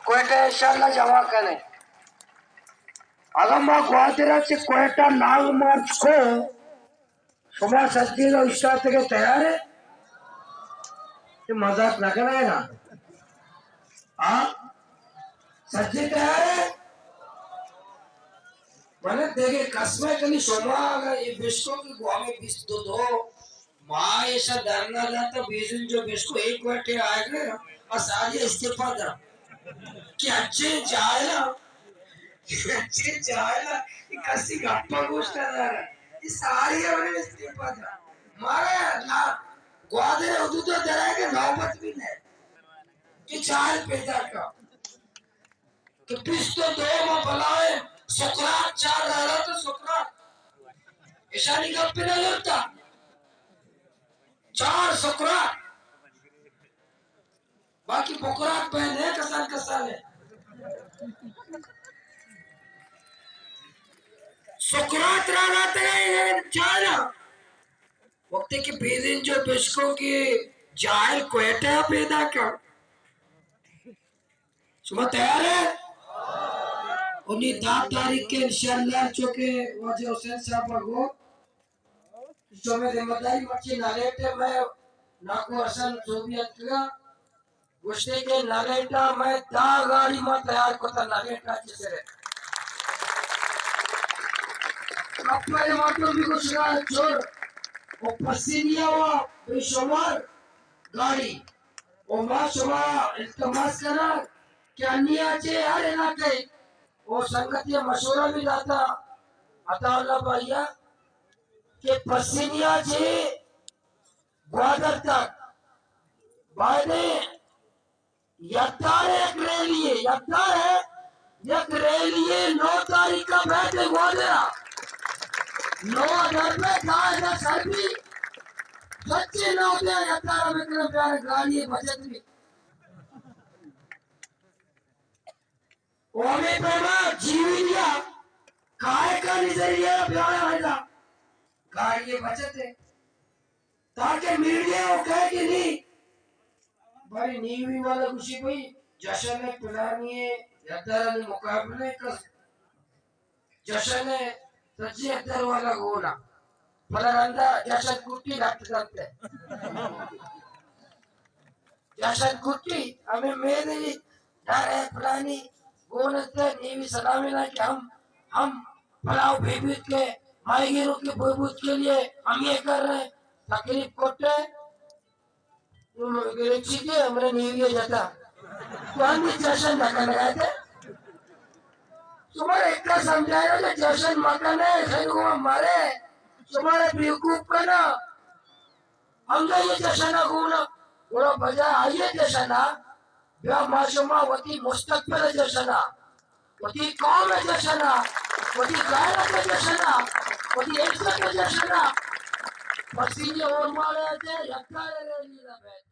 کوئٹہ انشاءاللہ جمع کنیں۔ اگاں ما گوادر ءَ چہ کوئٹہ لانگ مارچ کو، شما سجی لو اشتاتگے تیار ہے؟ یہ مذاق نہ کرے نا۔ ہاں؟ سجی تیار ہے؟ من دیگہ قسم ہے کنی شما اگر یہ بشکو کہ گوامی بیست و دو ماہ ایشا دھرنا داتا، بیزن جو بشکو ایک وٹے آئے گئے، اور ساری استعفیٰ دا۔ کہ اچھے جاہلا، کہ اچھے جاہلا، یہ کسی گپا گوش نہ دارا۔ یہ ساری ہمیں استعفیٰ دا۔ مارا نا، گوادر حدود درائے کہ نوبت بھی نہیں۔ کہ جاہل پیدا کا۔ کہ بیست و دو ما بلائیں سقراط چار رہا تو سقراط۔ اشانی گپ نہ لگتا۔ چار سقراط۔ باقی بقراط پہ نئے کسان کسان ہے۔ سقراط را لاتے ہیں جانا۔ وقتی کہ بیدین جو بشکو کہ جاہل کوئٹہ پیدا کا۔ شما تیار ہے؟ انی دہ تاریخ کے انشاءاللہ، چونکہ واجہ حسین صاحب کو شما ذمہ داری مرچی نالیٹ ہے، میں ناکو حسن جو بھی اتکا، گوشتے کہ نالیٹا میں دہ گاڑی ما تیار کتا نالیٹا چہ سرے۔ کپڑے موٹر بھی کچھ گا چور، وہ پسینیا ہوا بے شمار گاڑی۔ و ما شما التماس کناں کہ انیا چہ ہر علاقہ و سنگتی مشورہ بھی داتا عطا اللہ بھائیا کہ پسینیا چہ گوادر تک بایدیں یکدار یک ریلی ہے، یکدار ہے، یک ریلی ہے، نو تاریخ کا بیٹھے گوادر۔ نو ہزار پہ دہ ہزار سر بھی سچے نہ ہوتے ہیں، یکدار ہمیں کرم پیارے گاڑی بچت بھی۔ و ہمے پیما جیونی ء کائیکانی ذریعہ ء بیایا ہلا گاڑی ء بچت ہے۔ تاکہ میڈیا ء کہے کہ نی بھائی نیوی والا گوشی بھائی جشن ہے پلانی ہے، یدارانی مقابلے کس جشن ء سجی ادر والا گونا، پدا رندا جشن کٹی لٹ دنت ء۔ جشن کٹی ہمیں میرے ڈر ہے پلانی گون ات نیوی سلامی نا کہ ہم، ہم پلاؤ بھیبوت کے، ماہی گیروں کے بھیبوت کے لیے ہم یہ کر رہے ہیں، تکلیف کٹے۔ گرنچی کے ہمارے نیوی جتا۔ تو ہم بھی جشن نہ کرنے گئے تھے۔ تمہارے اتنا سمجھایا کہ جشن مکن ہے، خیر ہوا مارے۔ تمہارے بیوقوف کرنا۔ ہم نے یہ جشن نہ گونا۔ گڑا بجائے آئیے جشن نہ، بیا ما شما وتی مستقبل جشن نہ۔ وتی قوم ء جشن ء، وتی غیرت ء جشن ء، وتی عزت ء جشن ء، پسینے اورمال ء دے یکدار ء ریلی نہ بیت۔